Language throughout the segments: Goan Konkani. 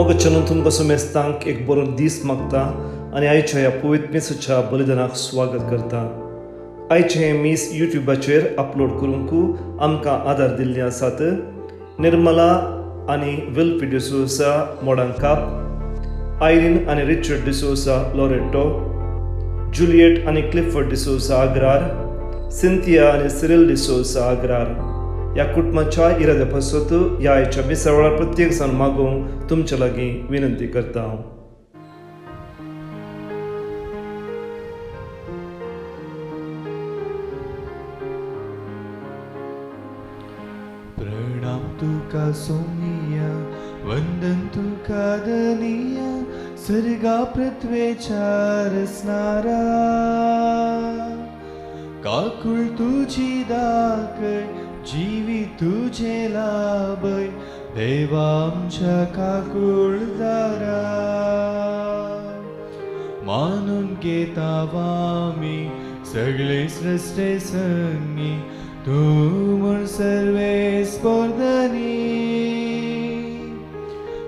मोगचनून तुमकां सुमेस्तांक एक बरो दीस मागता आनी आयच्या ह्या पवित्र मिसाच्या बलिदानाक स्वागत करता. आयचें हें मीस युट्यूबाचेर अपलोड करूंक आमकां आदार दिल्ले आसात निर्मला आनी विल्फी डिसोसा मोडांकाप, आयरीन आनी रिचर्ड डिसोसा लोरेटो, जुलियट आनी क्लिफर्ड डिसोसा आग्रार, सिंथिया आनी सिरिल डिसोसा आग्रार. ह्या कुटुंबाच्या इराद्या पासत ह्या आयच्या मिसा वेळार प्रत्येक जाण मागूंक तुमच्या लागीं विनंती करता हांव. प्रणाम तुका सोमिया, वंदन तुका धनिया, सर्गा पृथ्वेच्या रसनारा. काकुळ तुझी दाखय, जीवी तुझे लाभय, देवा आमच्या काकुळदारा. मानून घेता आमी सगळे सृष्टे संगी, तूं म्हूण सर्वे स्पर्धनी.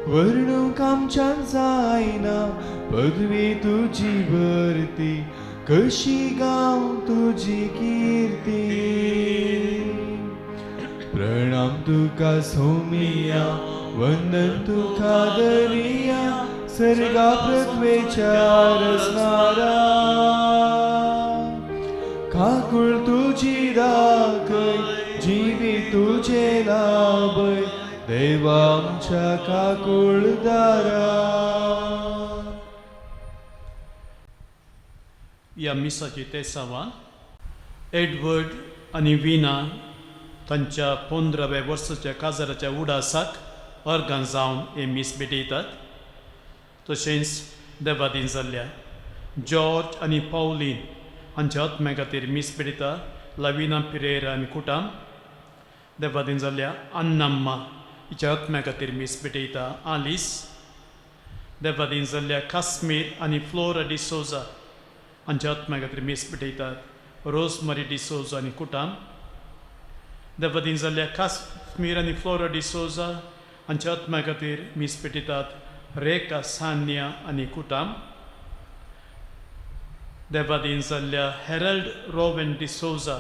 वर्णूंक आमच्यान जायना पदवी तुजी भरती, कशी गांव तुजी किर्ती. प्रणाम तुका सोमिया, वंदन तुका दरिया, सर्गा पृथ्वेच्या रसनारा. काकुळ तुजी दाखय, जीवी तुझे लाभय, देवा आमच्या काकुळदारा. ह्या मिसाची तेसांवान एडवर्ड आनी विना तांच्या 15व्या वर्साच्या काजाराच्या उडासाक अर्गां जावन हें मीस भेटयतात. तशेंच देवादीन जाल्ल्या जॉर्ज आनी पावलीन हांच्या आत्म्या खातीर मीस भेटयता लाविना पिरेरा आनी कुटाम. देवादीन जाल्ल्या अन्नम्मा हिच्या आत्म्या खातीर मीस भेटयता आलिस. देवादीन जाल्ल्या काश्मीर आनी फ्लोरा डिसोजा हांच्या आत्म्या खातीर मीस भेटयतात रोजमरी डिसोजा आनी कुटाम. देवादीन जाल्ल्या काश्मीर आनी फ्लोरा डिसोजा हांच्या आत्म्या खातीर मीस भेटयतात रेखा सान्या आनी कुटाम. देवादीन जाल्ल्या हेरल्ड रोवेन डिसोजा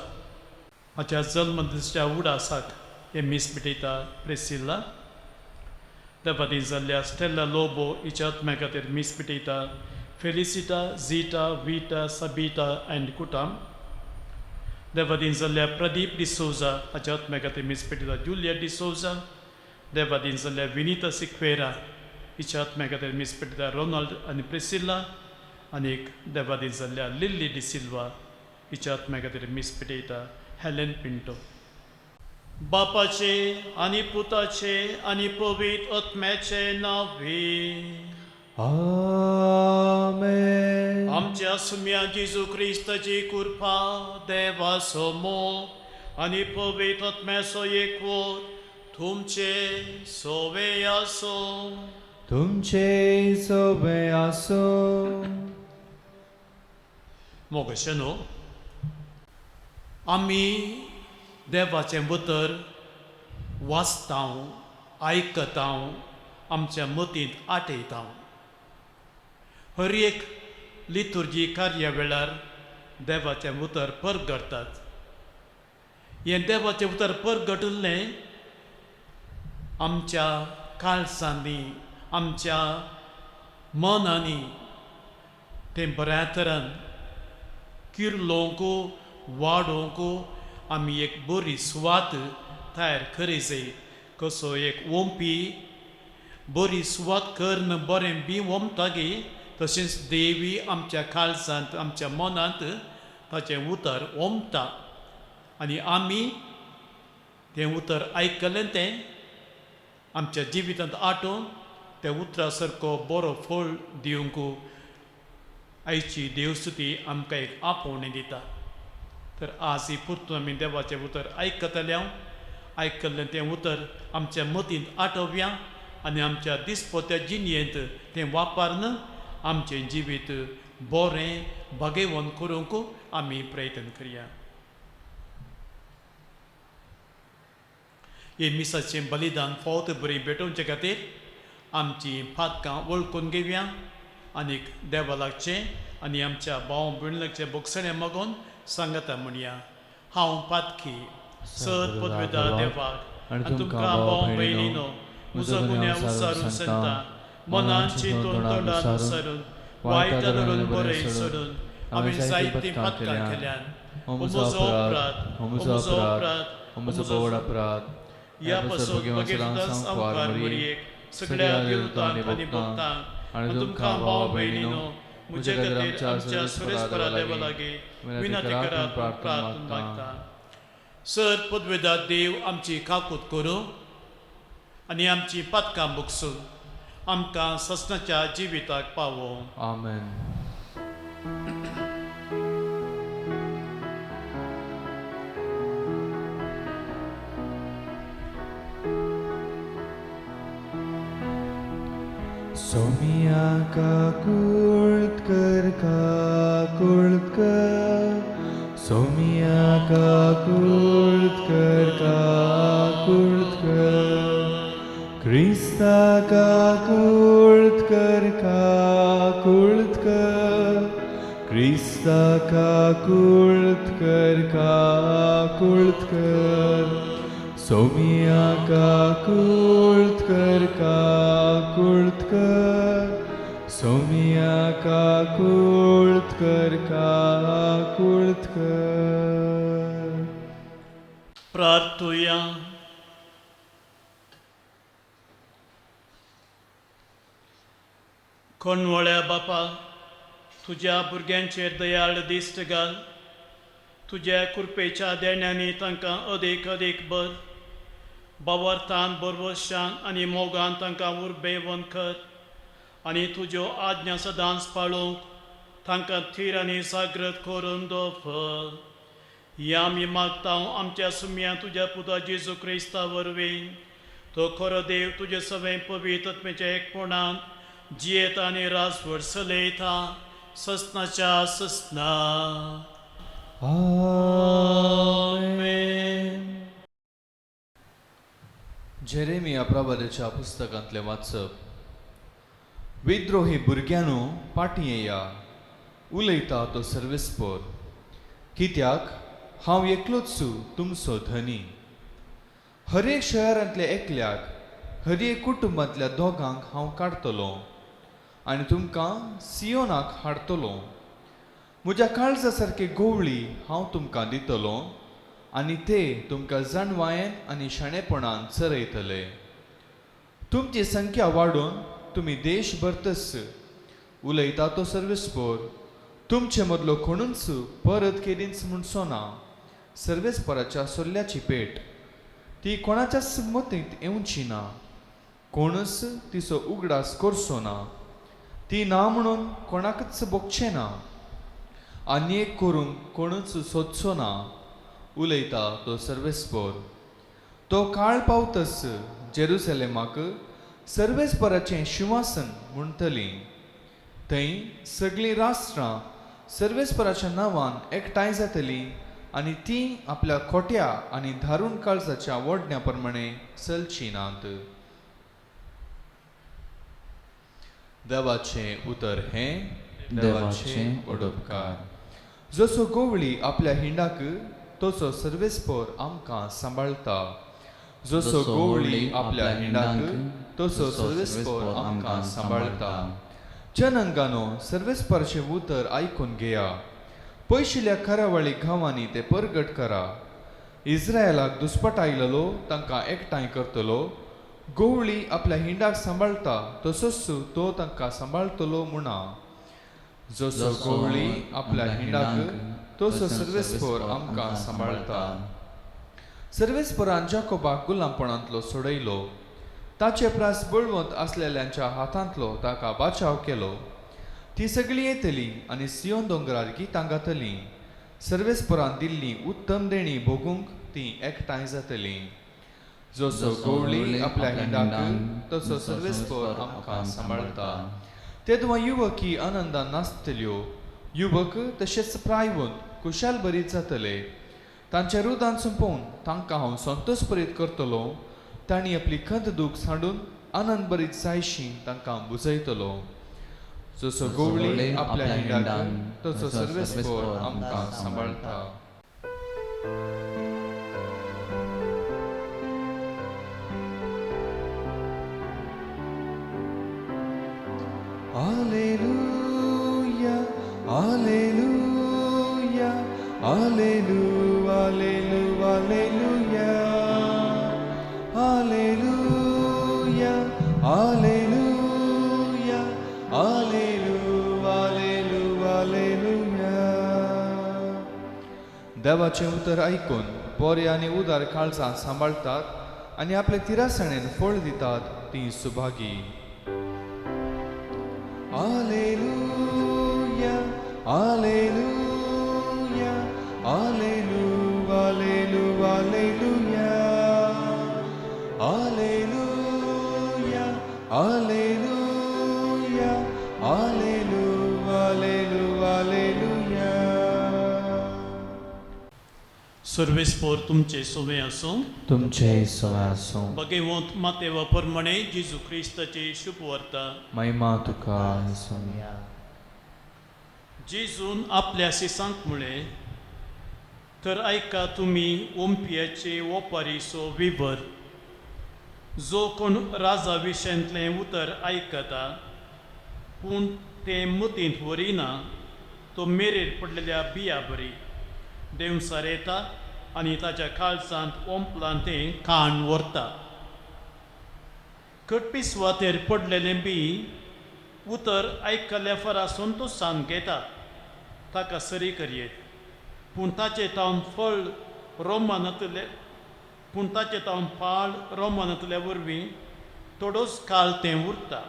हाच्या जल्मदिसाच्या उडासाक हें मीस भेटयता प्रेसिल्ला. देवादीन जाल्ल्या स्टेल्ला लोबो हिच्या आत्म्या खातीर मीस भेटयता Felicita, zeta, Vita, सबिटा and कुटाम. Devadin जाल्ल्या प्रदीप डिसोजा हाच्या आत्म्या खातीर मीस भेटयता जुलिया डिसोजा. देवादीन जाल्ल्या विनिता सिक्वेरा हिच्या आत्म्या खातीर मीस भेटयता रोनाल्ड आनी प्रिसिल्ला. आनीक देवादीन जाल्ल्या लिल्ली डिसिल्वा हिच्या आत्म्या खातीर मीस भेटयता हेलेन पिंटो. बापाचे आनी पुताचे आनी पवित्र आत्म्याचे नांवे. आमेन. आमच्या सुम्या जेजू क्रिस्ताची कृपा, देवाचो मोग आनी पवित्र आत्म्याचो एकवट तुमचे सोवे आसो. तुमचे सोबे आसो. मोगशे न्हू, आमी देवाचें उतर वाचता, आयकता, आमच्या मतींत आठयता. हर एक लितुर्जी कार्या वेळार देवाचें उतर परगटतात. हें देवाचें उतर परगटिल्लें आमच्या काळजांनी, आमच्या मनांनी तें बऱ्या तरान किर्लोवंक वाडोवंक आमी एक बरी सुवात तयार करी जाय. कसो एक ओंपी बरी सुवात करून बरें बी ओंपता गे, तशेंच देवी आमच्या काळजांत, आमच्या मनांत ताचें उतर ओंपता आनी आमी तें उतर आयकलें, तें आमच्या जिवितांत आटोवन त्या उतरा सारको बरो फळ दिवंक आयची देवस्तुती आमकां एक आपोवणें दिता. तर आज ही पुरतून आमी देवाचें उतर आयकतले. आयकल्लें तें उतर आमच्या मतींत आठोवया आनी आमच्या दिसपत्या जिणेंत तें वापरून आमचें जिवीत बरें भागेवन करूंक आमी प्रयत्न करया. हे मिसाचें बलिदान फावत बरी भेटोवचे खातीर आमची पातकां वळखून घेवया आनीक देवा लागचें आनी आमच्या भाव भयणी बोगसणें मागून सांगता म्हणया. हांव पातकी सद पदवेदार देवाक आनी तुमकां भाव भयणीनो म्हजो गुन्यांव विचारून सांगता, मनान चिंतून तोंडान विचारून वायट धरून बरें सोडून हांवें जायतीं पातकां केल्यान. हो म्हजो अपराध, हो म्हजो अपराध, हो म्हजो व्हड अपराध. ह्या पासून बगेर सामकार मरयेक सगळ्या विरुद्धांक आनी भक्तांक आनी तुमकां भाव भयणीनो म्हजे खातीर आमच्या सुरेशपरा देवा लागीं विनंती करात प्रार्थना मागता. सर पदवेदार देव आमची काकूत करूं आनी आमची पातकां भोगसून आमकां ससनाच्या जिविताक पावोवं. आमेन. सोमिया काकुळत कर, काकुळत कर, सोमिया काकुळत कर, काकुळत कर, क्रिस्ता काकुळत कर, काकुळत कर, क्रिस्ता काकुळत कर, काकुळत कर, सोमिया काकुळत कर, काकुळत कर, सोमिया काकुळत कर, काकुळत कर. प्रार्थुया. कोणवळ्या बापा, तुज्या भुरग्यांचेर दयाळ दिश्ट घाल. तुज्या कृपेच्या देण्यांनी तांकां अदीक अदीक भर. बावर्थान बरवशान आनी मोगान तांकां उर्बेवंत कर आनी तुज्यो आज्ञा सदांच पाळूंक तांकां थीर आनी जागृत करून दवर. ही आमी मागता आमच्या सुम्या तुज्या पुता जेजू क्रिस्ता वरवीं. तो खरो देव तुजे सगळें पवित्र आत्म्याच्या एकपणान जियेता आनी राजवट चलयता ससनाच्या ससना. आमेन. जेरेमिया प्रबोधाच्या पुस्तकांतलें वाचप. विद्रोही भुरग्यांनो पाटी येया, उलयता तो सर्वेस्पोर, कित्याक हांव एकलोच तुमचो धनी. हर एक शहरांतल्या एकल्याक, हर एक कुटुंबांतल्या दोगांक हांव काडटलो आनी तुमकां सियोनाक हाडटलो. म्हज्या काळजा सारकी गोवळी हांव तुमकां दितलो आनी ते तुमकां जाणवायेन आनी शाणेपणान चरयतले. तुमची संख्या वाडोवन तुमी देश भरतस. उलयता तो सर्वेस्पोर, तुमचे मदलो कोणूच परत केदींच म्हणचो ना सर्वेस्पोराच्या सोल्ल्याची पेट ती कोणाच्याच मतींत येवची ना, कोणूच तिचो उगडास करचो ना, ती ना म्हणून कोणाकच भोगचें ना, आनी एक करूंक कोणूच सोदचो ना. उलयता तो सर्वेस्पोर. तो काळ पावतस जेरुसलेमाक सर्वेस्पोराचें शिंवासन म्हणटली. थंय सगळीं राष्ट्रां सर्वेस्पोराच्या नांवान एकठांय जातलीं आनी तीं आपल्या खोट्या आनी धारून काळजाच्या वडण्या प्रमाणे चलचीं नात. देवाचें उतर हें देवाचें उडोपकार. जसो गोवळी आपल्या हिंडाक तसो सर्वेस्पोर आमकां सांबाळटा. जसो गोवळी आपल्या हिंडाक तसो सर्वेस्पोर आमकां सांबाळटा. जनंगानो सर्वेस्पोराचें उतर आयकून घेया. पयशिल्ल्या खारावळी गांवांनी ते परगट करा. इस्रायलाक दुस्पट आयलेलो तांकां एकठांय करतलो. गोवळी आपल्या हिंडाक सांबाळटा तसोच तो तांकां सांबाळटलो म्हणा. जसो गोवळी आपल्या हिंडाक तसो सर्वेस्पोर आमकां सांबाळटा. सर्वेस्पोरान जाकोबाक गुलामपणांतलो सोडयलो. ताचे प्रास बळवंत आसलेल्यांच्या हातांतलो ताका बाचाव केलो. ती सगळीं येतली आनी सियोन दोंगरार गितां गातलीं. सर्वेस्पोरान दिल्ली उत्तम देणी भोगूंक ती एकठांय जातली. जसो गोवळी आपल्या हिंडाक तसो सर्वेस्पोर आमकां सांबाळटा. तेदवा युवकी आनंदान नाचतल्यो. युवक तशेंच प्रायवंत खुशाल बरीत जातले. तांच्या रुदान सोंपोवन तांकां हांव संतोष प्रेरीत करतलो. तांणी आपली खंत दूख सांडून आनंद बरीत जायशी तांकां बुजयतलो. जसो गोवळी आपल्या हिंडाक तसो सर्वेस्पोर आमकां सांबाळटा. Alleluia, Alleluia, Alleluia, Alleluia, Alleluia, Alleluia, Alleluia, Alleluia, Alleluia. देवाचें उतर आयकून बरे आनी उदार काळजां सांबाळटात आनी आपले तिरासणेन फळ दितात ती Subhagi. Alleluia, Alleluia, Alleluia, Alleluia, Alleluia, Alleluia, Alleluia, Alleluia, Alleluia, Alleluia. सर्वेस्पोर तुमचे सोवे आसूं. तुमचे सवाय आसूं. भगवंत मातेवा प्रमाणे जेजू क्रिस्ताची शुभवार्ता. महिमा तुका सोम्या. जेजून आपल्या शिसांक म्हळें, तर आयका तुमी ओंपयाचे ओपारीचो विवर. जो कोण राजा विशयांतलें उतर आयकता पूण तें मतींत व्हरिना तो मेरेर पडलेल्या बिया बरी देंवसार येता आनी ताच्या काळजांत ओंपलां तें काण व्हरता. कटपी सुवातेर पडलेलें बी उतर आयकल्ल्या फरा संतोशान घेता, ताका सरी करयेत, पूण ताचें तावन फळ रोमनांतले पूण ताचें तावन पाळ रोमनांतल्या वरवीं थोडोच काळ तें उरता.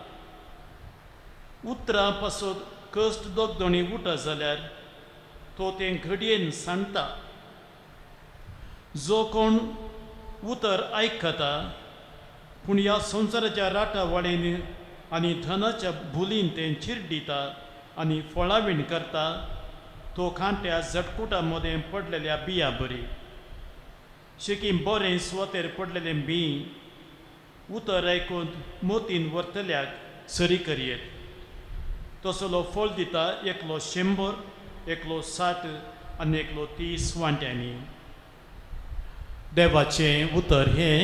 उतरां पासत कश्ट दोगदणी उठा जाल्यार तो तें घडयेन सांडटा. जो कोण उतर आयकता पूण ह्या संवसाराच्या राटा वाळेन आनी धनाच्या भुलीन तें चिरडिता आनी फळावीण करता तो कांट्या झटकुटा मदें पडलेल्या बिया बरी. शेकी बरें सुवातेर पडलेलें बी उतर आयकून मोतीन व्हरतल्याक सरी करयेत. तसलो फळ दिता एकलो 100, एकलो 60 आनी एकलो 30 वांट्यांनी. देवाचें उतर हें.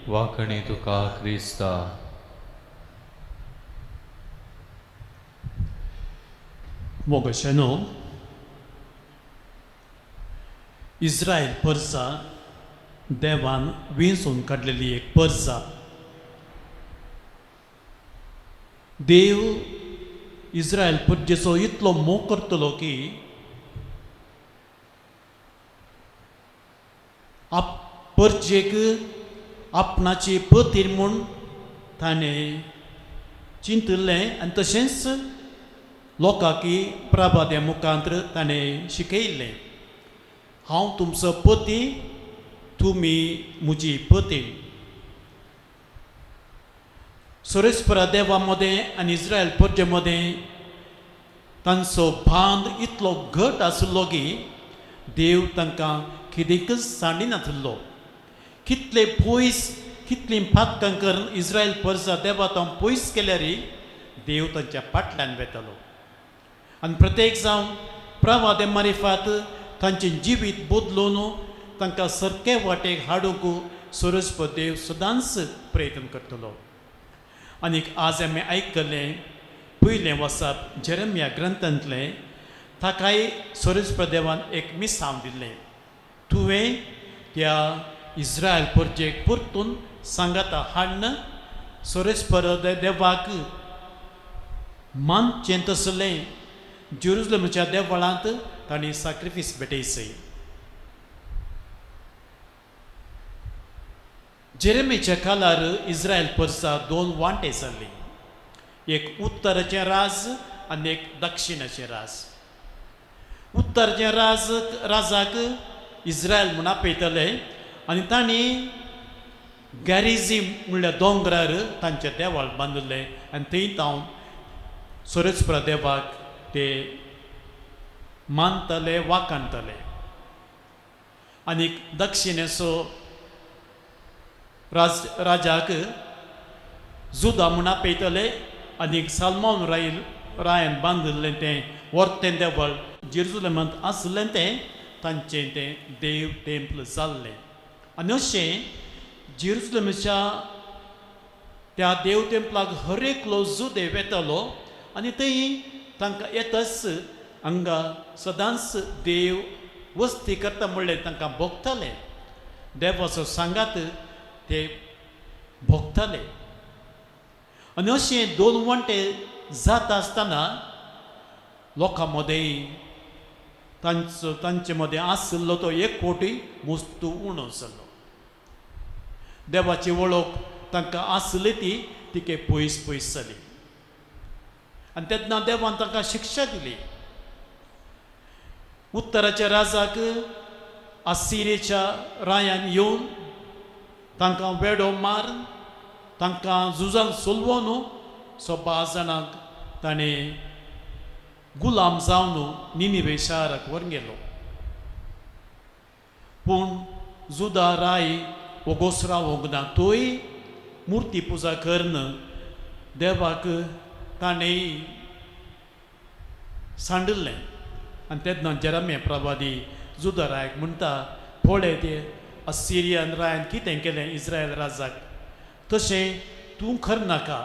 वाखणी तुका क्रिस्ता. मोगशेनो, इस्रायल परसा देवान वेंचून काडलेली एक परसा. देव इस्रायल परजेचो इतलो मोग करतलो की आप परजेक आपणाची पतीर म्हूण ताणें चिंतिल्लें आनी तशेंच लोकांकी प्रभाद्या मुखांत ताणें शिकयल्लें, हांव तुमचो पती, तुमी म्हजी पती. सोरेस्परा देवा मदें आनी इस्रायल परजे मदें तांचो बांद इतलो घट आशिल्लो की देव तांकां कितेंकच सांडिनाशिल्लो. कितले पयस कितलीं पातकां करून इस्रायल परजा देवा तो पयस केल्यार देव तांच्या फाटल्यान वेतालो आनी प्रत्येक जावन प्रवादे मारिफात तांचें जिवीत बदलून तांकां सारके वाटेक हाडूंक सोरस्प देव सदांच प्रयत्न करतलो. आनीक आज आमी आयकलें पयलें वसाप जेरमिया ग्रंथांतलें, ताकाय सोरस्प देवान एक मिसांव दिल्लें, तुवें त्या इस्रायल परजेक परतून सांगाता हाडन सोरेस्पर देवाक मानचें तसलें जेरुजलेमाच्या देवळांत तांणी साक्रिफीस भेटयचें. जेरेमीच्या काळार इस्रायल परसा दोन वांटे जाल्ले, एक उत्तराचें राज आनी एक दक्षिणाचें राज. उत्तराचें राज राजाक इस्रायल म्हूण आपयतले आनी तांणी गॅरिझीम म्हणल्यार दोंगरार तांचें देवळ बांदिल्लें आनी थंय तांव सोरेस्परा देवाक ते मानताले वाखाणताले. आनी दक्षिणेचो राज राजाक जुदा म्हूण आपयतले आनी सालमोन राय रायान बांदिल्लें तें वर्तें देवळ जेरुजलेमांत आशिल्लें तें तांचें तें देव टेंपल जाल्लें. आनी अशें जेरुजलेमाच्या त्या देव टेंपलाक हर एकलो जुदे वेतालो आनी थंय तांकां येताच हांगा सदांच देव वस्ती करता म्हणलें तांकां भोगतालें, देवाचो सांगात ते भोगताले. आनी अशें दोन वंटे जाता आसतना लोकां मदें तांचो तांचे मदें आशिल्लो तो एक कोटी मुस्तू उणो जालो. देवाची वळख तांकां आसली ती तिके पयस पयस जाली आनी तेन्ना देवान तांकां शिक्षा दिली. उत्तराच्या राजाक आसिरेच्या रायान येवन तांकां वेडो मारून तांकां झुजान सोलवोन सोबा जाणांक ताणें गुलाम जावन निनिवे शाराक व्हरून गेलो. पूण जुदा राय वोगोस रावोंक ना, तोय मुर्ती पुजा करून देवाक ताणें सांडिल्लें. आनी तेन्ना जेरमिया प्रवादी जुदा रायाक म्हणटा, पळय ते असिरियन रायान कितें केलें इस्रायल राजाक, तशें तूं कर नाका.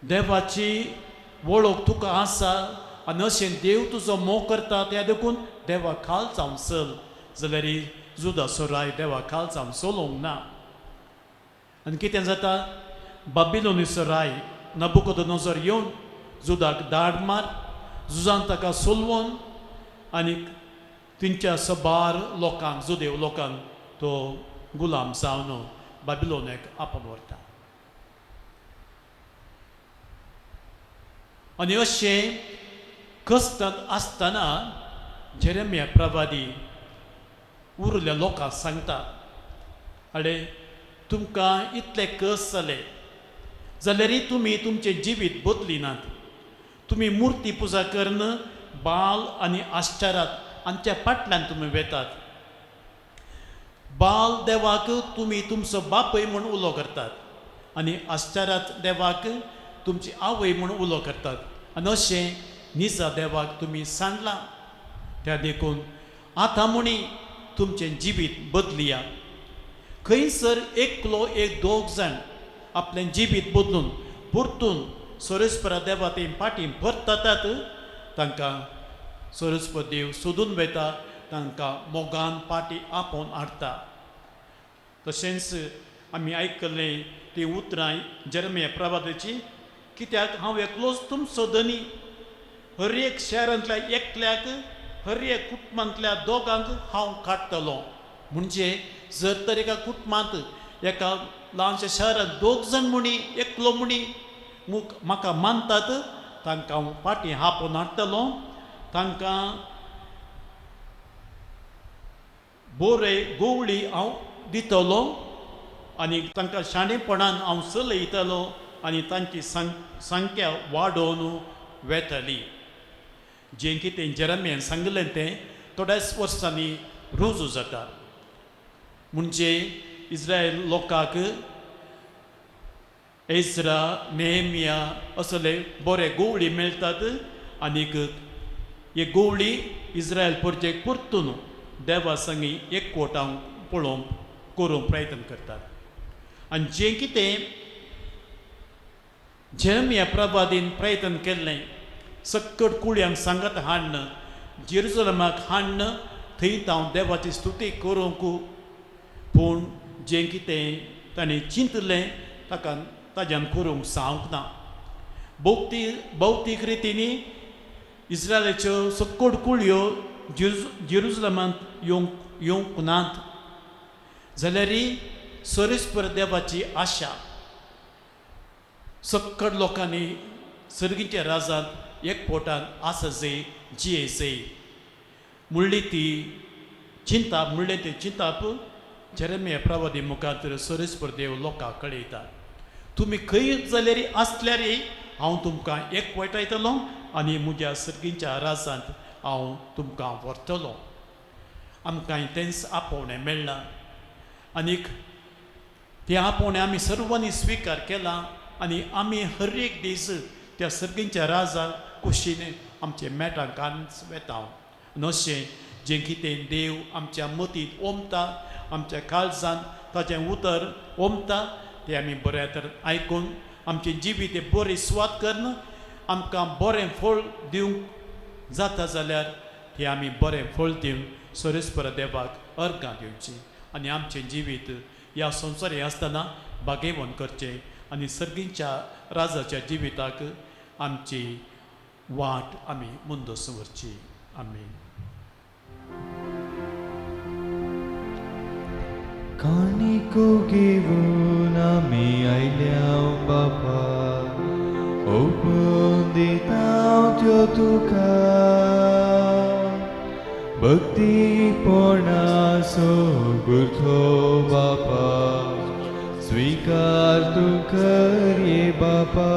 देवाची वळख तुका आसा आनी अशें देव तुजो मोग करता त्या देखून देवा खाल जावन चल. जाल्यार जुदासो राय देवा खाल जावन चलोवंक ना. आनी कितें जाता, बाबिलोनीचो राय नबुकदनोजर येवन जुदाक दाड मार झुजान ताका सोलवोन आनी थंयच्या सबार लोकांक जुदेव लोकांक तो गुलाम जावन बाबिलोनाक आपोवन व्हरता. आनी अशें कश्टांत आसतना जेरेमिया प्रवादी उरिल्ल्या लोकांक सांगता, आडे तुमकां इतले कस जाले जाल्यारय तुमी तुमचें जिवीत बदलिनात. तुमी मुर्ती पुजा करून बाल आनी आश्चरात हांच्या फाटल्यान तुमी वेतात. बाल देवाक तुमी तुमचो बापूय म्हूण उलो करतात आनी आश्चरात देवाक तुमची आवय म्हूण उलो करतात आनी अशें निजा देवाक तुमी सांडलां. त्या देखून आतां म्हणी तुमचें जिवीत बदलिया. खंयसर एकलो एक दोग जाण आपलें जिवीत बदलून परतून सोरेस्परा देवा ते फाटीं परततात, तांकां सोरेस्पर देव सोदून वेता, तांकां मोगान फाटीं आपोवन हाडटा. तशेंच आमी आयकल्लें तीं उतरां जेरमिया प्रवादाची, कित्याक हांव एकलोच तुमचो धनी, हर एक शहरांतल्या एकल्याक हर एक कुटुंबांतल्या दोगांक हांव काडटलो. म्हणजे जर तर एका कुटुंबांत एका ल्हानशा शहरांत दोग जाण म्हणी एकलो म्हणी म्हाका मानतात, तांकां हांव फाटीं आपोवन हाडटलो, तांकां बोरे गोवळी हांव दितलो आनी तांकां शाणेपणान हांव चलयतलो आनी तांची संख्या वाडोवन वेतली. जें कितें जेरमियान सांगलें तें थोड्याच वर्सांनी रुजू जाता. म्हणजे इस्रायल लोकांक एज्रा नेहमिया असले बरे गोवळी मेळटात आनीक हे गोवळी इस्रायल परजेक परतून देवा संगी एकवटांक पळोवंक करूंक प्रयत्न करतात. आनी जें कितें जेरमिया प्रवादीन प्रयत्न केल्लें सक्कट कुळयांक सांगात हाडन जेरुजलमाक हाडन थंय हांव देवाची स्तुती करूंक, पूण जें कितें ताणें चिंतलें ताका ताज्यान करूंक जावंक ना. भौतीक रितींनी इस्रायलाच्यो सक्कड कुळयो जेरुजलमांत येवंक नात, जाल्यारय सोरेस्पर देवाची आशा सक्कड लोकांनी सर्गीच्या राजांत एकपोटान आसा जय जिये जय म्हणली ती चिंताप, म्हणलें तें चिंताप जेरमिया प्रवादी मुखार सोरेस्पर देव लोकांक कळयता, तुमी खंय जाल्यार आसल्यार हांव तुमकां एकवटायतलो आनी म्हज्या सर्गीच्या राजांत हांव तुमकां व्हरतलो. आमकां तेंच आपोवणें मेळ्ळां. आनीक तें आपोवणें आमी सर्वांनी स्विकार केलां आनी आमी हर एक दीस त्या सर्गींच्या राजा कुशीन आमचे मेटां कांच वेता. आनी अशें जें कितें देव आमच्या मतींत ओमता, आमच्या काळजान ताचें उतर ओमता, तें आमी बऱ्या तर आयकून आमचें जिवीत हें बरें सुवात करून आमकां बरें फळ दिवंक जाता जाल्यार तें आमी बरें फळ दिवन सरेस्पर देवाक अर्गां दिवचीं आनी आमचें जिवीत ह्या संवसारी आसतना बागेवन करचें आनी सर्गींच्या राजाच्या जिविताक आमची वाट आमी मुंदोस व्हरची. आमी काणिको घेवन आमी आयल्या बापा, ओपून दिता त्यो तुका, भक्तीपणाचो गुर्थो बापा, स्वीकार तूं कर ये बापा.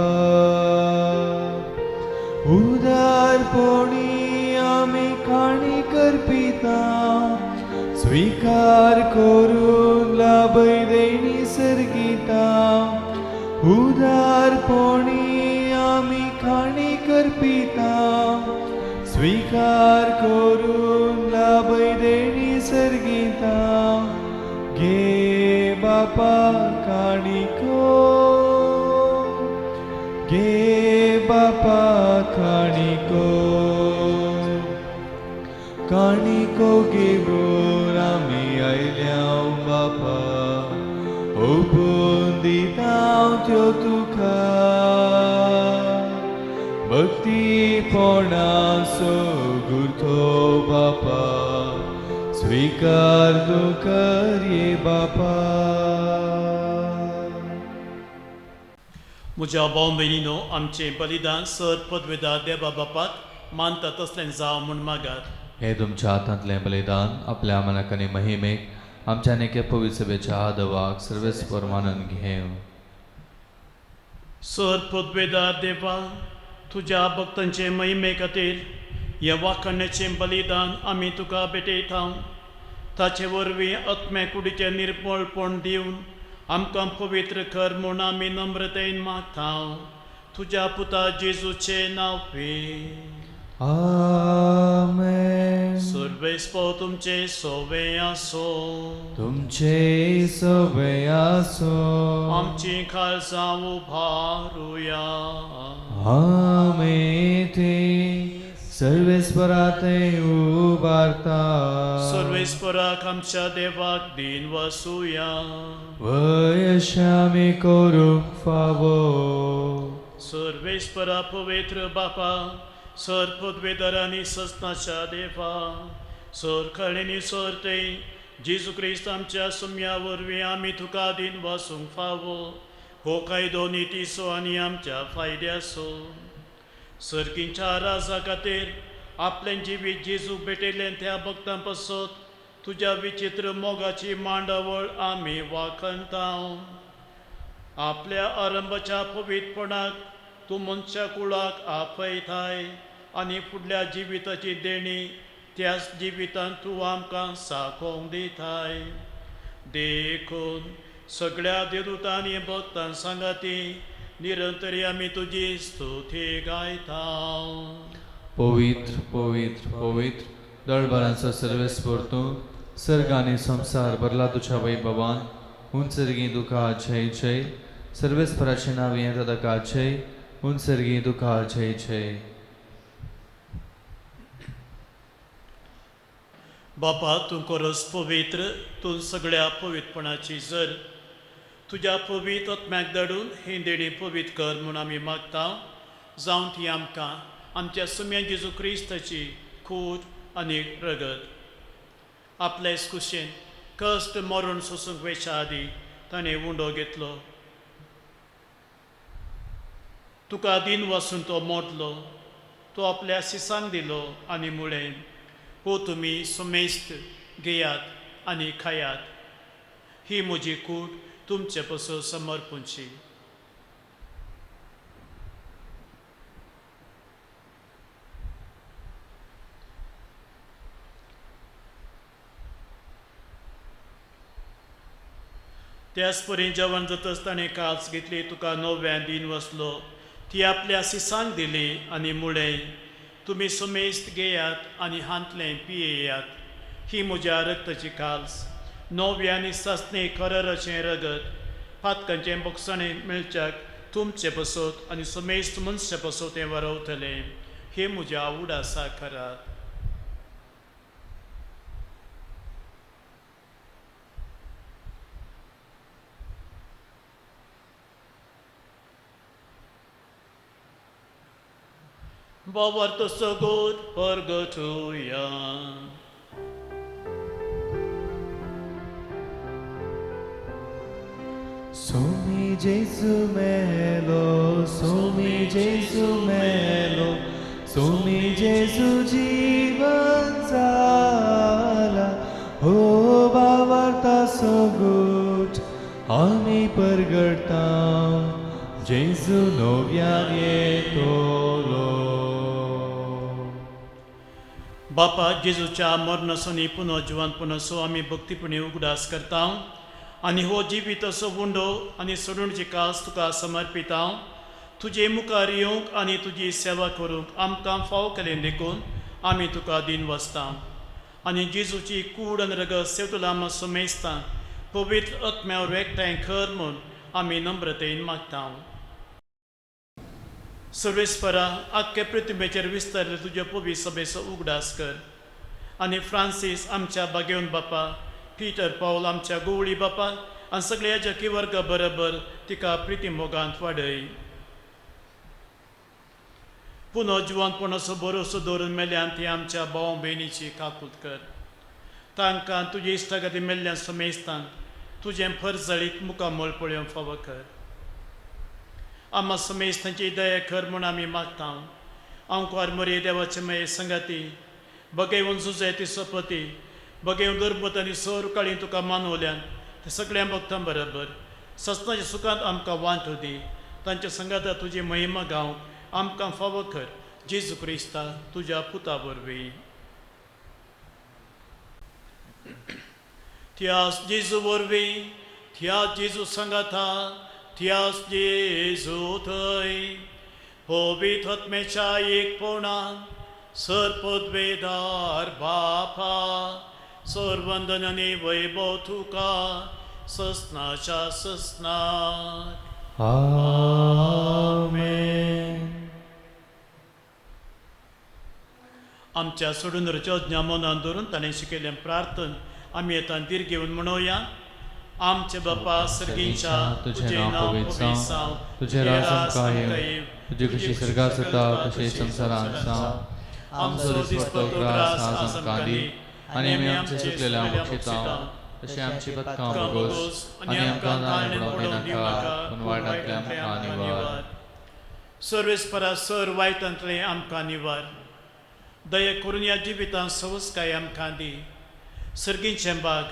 उदारपणी आमी काणी करपिता, स्वीकार करून लाभय देणी सर्गिता. उदारपणी आमी काणी करपिता, स्वीकार करून लाभय देणी सर्गिता. घे बापा काणिको, घे बापा काणिको, काणिको घेवन आमी आयल्या बापा, ओपून दिता त्यो तुका, भक्तीपणाचो गुर्थो बापा, स्वीकार तूं कर ये बापा. म्हज्या भाव भयणीनो, आमचें बलिदान सर पदवेदार देवा बापाक मानता तसलें जावं म्हूण मागात. हे तुमच्या हातांतलें बलिदान आपल्या मनाक आनी महिमेक आमच्या नेके पवित्र सभेच्या आदवाक सर्वेस्पर मानून घेवं. सर पदवेदार देवा, तुज्या भक्तांचे महिमे खातीर ह्या वाखाण्याचें बलिदान आमी तुका भेटयता. ताचे वरवीं आत्म्या कुडीचें निर्मळपण दिवन आमकां पवित्र कर म्हूण आमी नम्रतेन मागता. तुज्या पुता जेजूचें नांव. आमेन. सर्वेस्पर तुमचे सोवे आसो. तुमचे सोवे आसो. आमची खालसां उभारुया. आमी ती सर्वेस्परा ते उबारता. सर्वेस्पराक आमच्या देवाक दिन वसुया. वयशामी करूंक फावो. सर्वेस्परा पवित्र बापा, सर पदवेदारांनी सजनाच्या देवा, सर खळेनी सर ते जेजू क्रिस्त आमच्या सुम्या वरवीं आमी तुका दिन वसूंक फावो. हो कायदो नितीचो आनी आमच्या फायद्याचो. सर्गींच्या राजा खातीर आपलें जिवीत जेजूक भेटयलें त्या भक्तां पासत तुज्या विचित्र मोगाची मांडावळ आमी वाखणता. आपल्या आरंभाच्या पवित्रपणाक तूं मनशा कुळाक आपयताय आनी फुडल्या जिविताची देणी त्याच जिवितांत तूं आमकां साकोवंक दिताय. देखून सगळ्या देवदूतांनी भक्तां सांगाती निरंतरी आमी तुजी स्तुती गायता. पवित्र पवित्र पवित्र दळभरांचो सर्वेस्पर तूं, सर्ग आनी संवसार भरला तुज्या वैभवान. उंचर्गी तुका जय जय. सर्वेस्पराचें नांव येता ताका जय. उंचर्गी तुका जय जय. बापा, तूं खरोच पवित्र, तूं सगळ्या पवित्रपणाची जर. तुज्या पवित्र आत्म्याक धाडून ही देणी पवित्र कर म्हूण आमी मागता. जावं ती आमकां आमच्या सुम्या जेजू क्रिस्ताची कूड आनी रगत. आपले कुशेन कश्ट मरण सोसूंक वयच्या आदीं ताणें उंडो घेतलो. तुका दिन वसून तो मोडलो, तो आपल्या सिसांक दिलो आनी म्हळें, हो तुमी सुमेस्त घेयात आनी खायात, ही म्हजी कूड तुमचे पसून समर्पूंची. त्याच परी जेवण जातच ताणें कास घेतली, तुका नव्या दिन वसलो, ती आपल्या सिसांक दिली आनी मुळें, तुमी सुमेस्त घेयात आनी हांतलें पियेयात, ही म्हज्या रक्ताची काल्स, नव्या आनी सासणे खरराचें रगत, पातकांचें बोगसणें मेळच्याक तुमचें बसत आनी सुमेस्त मनशा बसत तें वरवतलें, हे म्हज्या उडासा करात. Babar Sogut परगटुया. Somi Jesu melo, Somi Jesu melo, Somi Jesu जीवन जाला, हो बाबा सोगूट आमी परगडता, जेजू नव्यान येतलो. बापा जेजूच्या मरणासनी पुनः जिवंतपणाचो आमी भक्तीपणी उगडास करता आनी हो जिवीत असो उंडो आनी सोडूणची कास तुका समर्पिता. तुजे मुखार येवंक आनी तुजी सेवा करूंक आमकां फाव केलें देखून आमी तुका दिन वसता आनी जेजूची कूड आनी रगत सेवतला आमकां समेजता पवित्र आत्म्यावर एकठांय कर म्हूण आमी नम्रतेन मागता. सर्वेस्परा आख्खे प्रतिमेचेर विस्तारले तुज्या पवित्र सभेचो उगडास कर आनी फ्रांसीस आमच्या बागेवन बापा, पीटर पावल आमच्या गोवळी बापा आनी सगळ्या जकी वर्गा बरोबर तिका प्रिती मोगांत वाडय. पुनः जिवंतपणाचो भरोसो दवरून मेल्यान ती आमच्या भाव भयणीची काकूत कर. तांकां तुजे इश्टागती मेल्ल्यान समेजतान तुजें फर्जळीत मुखामळ पळोवंक फावो कर. आमा समेज तांची दया कर म्हूण आमी मागता. आंकवार मरे देवाचे माये संगाती बगेवन जुजे ती सोपती बगेवन दुर्मत आनी सोर काळी तुका मानवल्यान ते सगळ्यां भक्तां बरोबर ससनाच्या सुखांत आमकां वांटो दी. तांच्या संगाता तुजी महिमा गावंक आमकां फावो कर. जेजू क्रिस्ता तुज्या पुता वरवीं. त्यास जेजू वरवीं, त्यास जेजू संगाता, त्यास जेजू थंय पवित्र आत्म्याच्या एकपणान सर पदवेदार बापा सर्वंदन आनी वैभव तुका ससनाच्या ससनाक. आमेन. आमच्या सोडून रचोज्ञा मनान धरून ताणें शिकयल्लें प्रार्थन आमी येता दीर्घ घेवन म्हणोया. आमचे बापा सर्गीच्या, तुझें नांव पवित्र जावं, तुझें राज आमकां येवं, तुजी खुशी स्वर्गात जाता तशी संवसारांत जावं. आमचो दिसपट्टो ग्रास आज आमकां दी आनी आमी आमचे चुकलेल्यांक बक्षिता तशें आमची पथकां बोगोस आनी आमकां ताणें पडोवंक दिनाका, पूण वायटांतलें आमकां निवार. सर्वेस्परा सर वायटांतलें आमकां निवार. दया करून ह्या जिवितांत सवसकाय आमकां दी. सर्गीचें बाग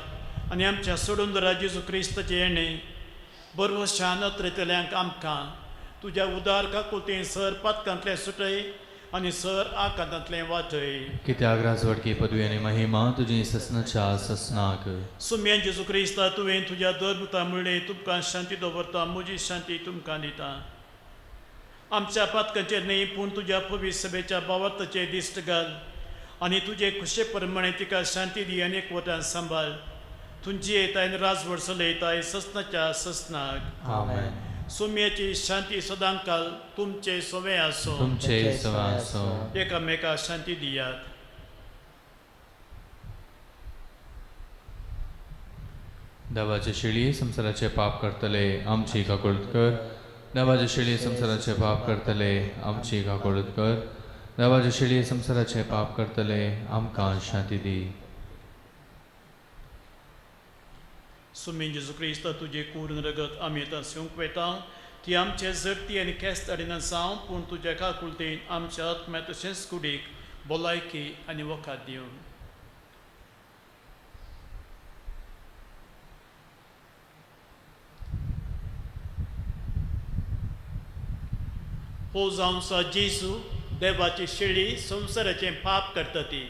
आनी आमच्या सोडून दरा जेजू क्रिस्ताचें येणें बरवशान अत्रेतल्यांक आमकां तुज्या उदार काकुलतेन सर पातकांतलें सुटय आनी सर आकांतांतलें वाटय. कित्याक राजवटकी पदवी आनी महिमा तुजी ससनाच्या ससनाक. सुम्यान जेजू क्रिस्ता तुवें तुज्या दरमुता म्हणलें, तुमकां शांती दवरता, म्हजी शांती तुमकां दिता. आमच्या पातकांचेर न्हय पूण तुज्या पवित्र सभेच्या बावार्थाचेर दिश्ट घाल आनी तुजे खुशे प्रमाणे तिका शांती दी आनी एकवटान सांबाळ. तुमची येताय आनी राजवट चलयताय ससनाच्या ससनाक. आमेन. सुम्याची शांती सदांकाल तुमचे सवे आसूं. तुमचे सवे आसूं. एकामेका शांती दियात. देवाचे शिळी संवसाराचे पाप करतले आमची काकुळट कर. देवाचे शिळी संवसाराचे पाप करतले आमची काकुळट कर. देवाचे शिळी संवसाराचे पाप करतले आमकां शांती दी. सुमीन जेजू क्रिस्ता तुजे कूड रगत आमी आतां सेवंक वेता ती आमचे जरती आनी केस्त हाडिना जावं, पूण तुज्या काकुळतेन आमच्या आत्म्या तशेंच कुडीक भलायकी आनी वखद दिवन. हो जावन सा जेजू देवाची शेळी संवसाराचें पाप करता ती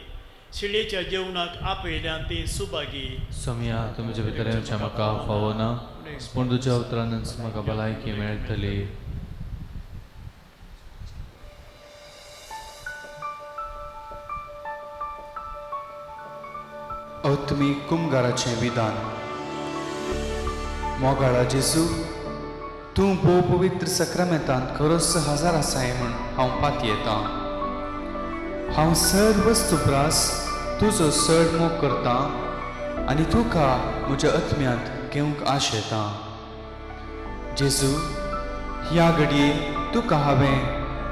शिळेच्या जेवणाक आपयल्यान ती सुभागी. सोमया, तुमचे भितर येवचें म्हाका फावो ना, पूण तुज्या उतरानच म्हाका भलायकी मेळटली. आत्मीक कुमगाराचें विधान. मोगाळा जेजू, तूं भोव पवित्र सक्रामेंतांत खरोच हजार आसाय म्हूण हांव पातयेतां. हांव सर्व वस्तू प्रास तुजो चड मोग करतां आनी तुका म्हज्या आत्म्यांत घेवंक आशेतां. जेजू, ह्या घडये तुका हांवें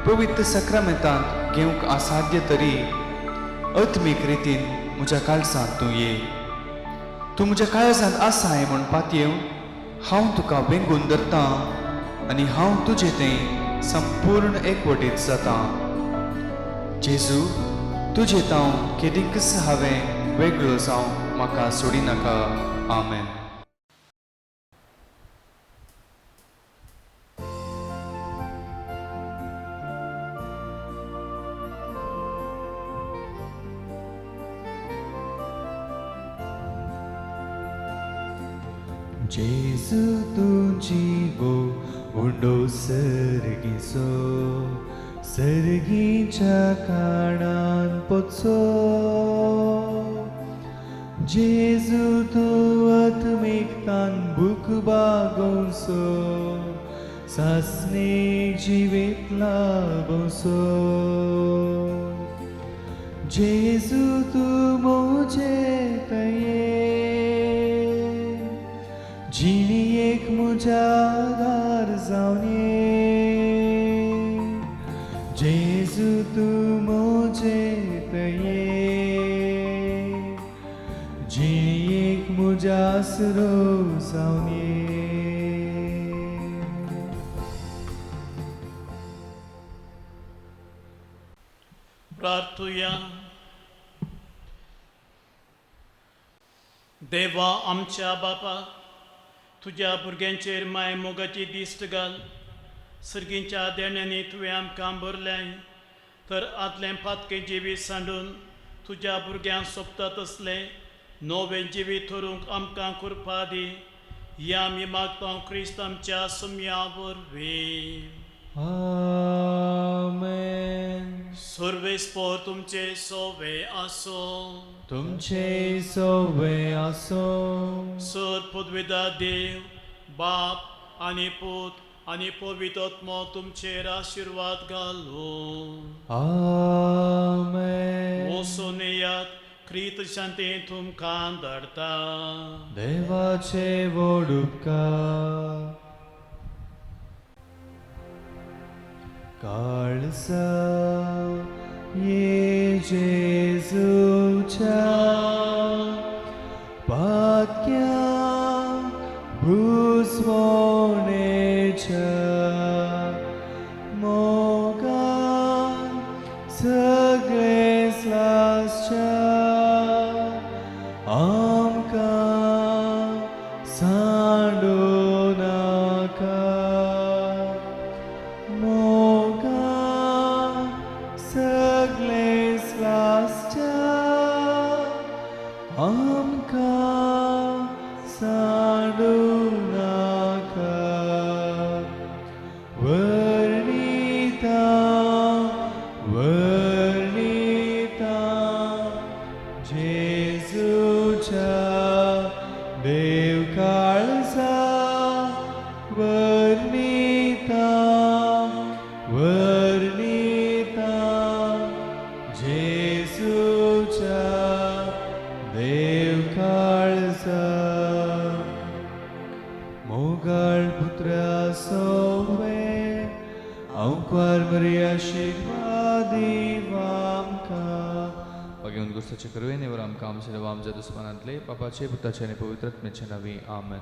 पवित्र सक्रामेंतांत घेवंक असाध्य तरी आत्मीक रितीन म्हज्या काळजांत तूं ये. तूं म्हज्या काळजांत आसाय म्हूण पातयेवन हांव तुका वेंगून धरतां आनी हांव तुजें तें संपूर्ण एकवटीत जाता. जेजू, तुजें तांव केदीकच हांवें वेगळो जावं म्हाका सोडिनाका. आमेन. जेजू तूं जिवो उंडो सर्गीचो, सर्गीच्या काणान पोचो. जेजू तूं आत्मिकतान भूक बागोवचो, सासणे जिवीत लाभोवचो. जेजू तूं म्हजे तये, जिणेक म्हज्या आदार जावन ये. जेजू तूं म्हजे तये, जिणेक म्हज्या आसरो जावन ये. प्रार्थुया. देवा आमच्या बापा, तुज्या भुरग्यांचेर माय मोगाची दिश्ट घाल. सर्गींच्या देण्यांनी तुवें आमकां भरलें तर आदलें पातकें जिवीत सांडून तुज्या भुरग्यांक सोबता तसलें नवें जिवीत थरूंक आमकां कृपा दी. ह्या आमी मागता क्रिस्त आमच्या सुम्या वरवीं. आमेन. सर्वेस्पोर तुमचे सोवे आसो. तुमचे सोवे आसो. सर पदवेदा देव बाप आनी पूत आनी पवित्र आत्मो तुमचेर आशिर्वाद घालूं. आमेन. वचून येयात, क्रीत शांती तुमकां धाडटा. देवाचे व्हड उपकार. काळसा ये जेजूच्या पातक्या भुजवणेच्या मोगान सगळें लासच्या आमकां सांडू नाका. मोगान सगळें लासच्या आमकां सांडू नाका. वर्णिता वर्णिता जेजूच्या देव काळजा, वर्णिता वर्णिता जेजूच्या देव काळजा. मोगाळ पुत्रा सोवे अंकुर मरिया आशीर्वादी आमकां. भगवंत गुरुसाचे करुणेवर आमकां आमचे देवा आमच्या दुस्मानांतले पापाचे पुताचे आनी पवित्र आत्म्याचे नांवी. आमेन.